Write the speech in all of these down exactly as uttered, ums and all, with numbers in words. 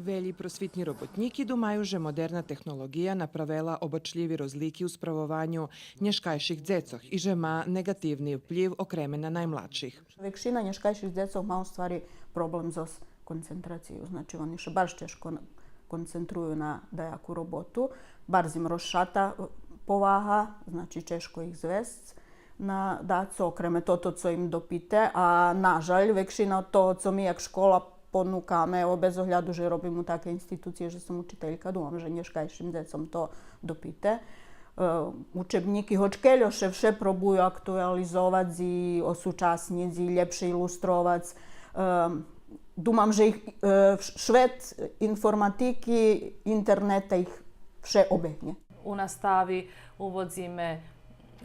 Велї просвитни роботнїки думаю же модерна технолоґия направела обачлїви розлики у справованю нєшкайших дзецох и же ма неґативни вплїв окреме на наймладших. Векшина нєшкайших дзецох ма у ствари проблем зоз концентрацию. Значи, вони ше барз чежко концентрую на даяку роботу, барз им розшата повага, значи, чежко их звесц на дацо, окреме тото цо им допите, а нажаль, векшина того цо ми як школа понукаме, ево, без огляду же робим у такей институциї, же сом учителька, думам же нєшкайшим дзецом то допите. Е, учебнїки, гоч кельо ше вше пробую актуализовац и осучаснїц и лєпше илустровац. Е, думам же их, е, ш-, швет информатики, интернета их вше обегнє. У настави уводзиме,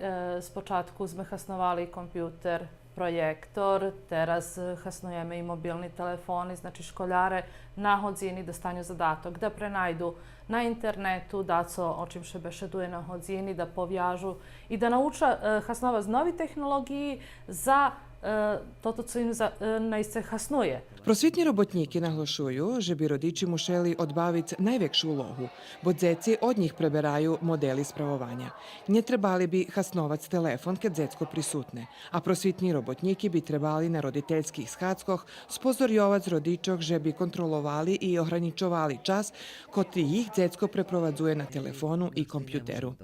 е, спочатку зме хасновали компютер, проєктор, тераз, е, хаснуєме и мобилни телефони, значи школяре на годзини достаню задаток да пренайду на интернету дацо о чим ше бешедує на годзини, да повяжу и да науча, е, хасновац нови технолоґиї за, е, тото цо им за-, е, наисце хаснує. Просвитни роботнїки наглашую же би родичи мушели одбавиц найвекшу улогу, бо дзеци од нїх пребераю модели справованя. Нє требали би хасновац телефон кед дзецко присутне, а просвитни роботнїки би требали на родительских схадзкох спозорйовац родичох же би контроловали и огранїчовали час котри їх дзецко препровадзує на телефону и компютеру.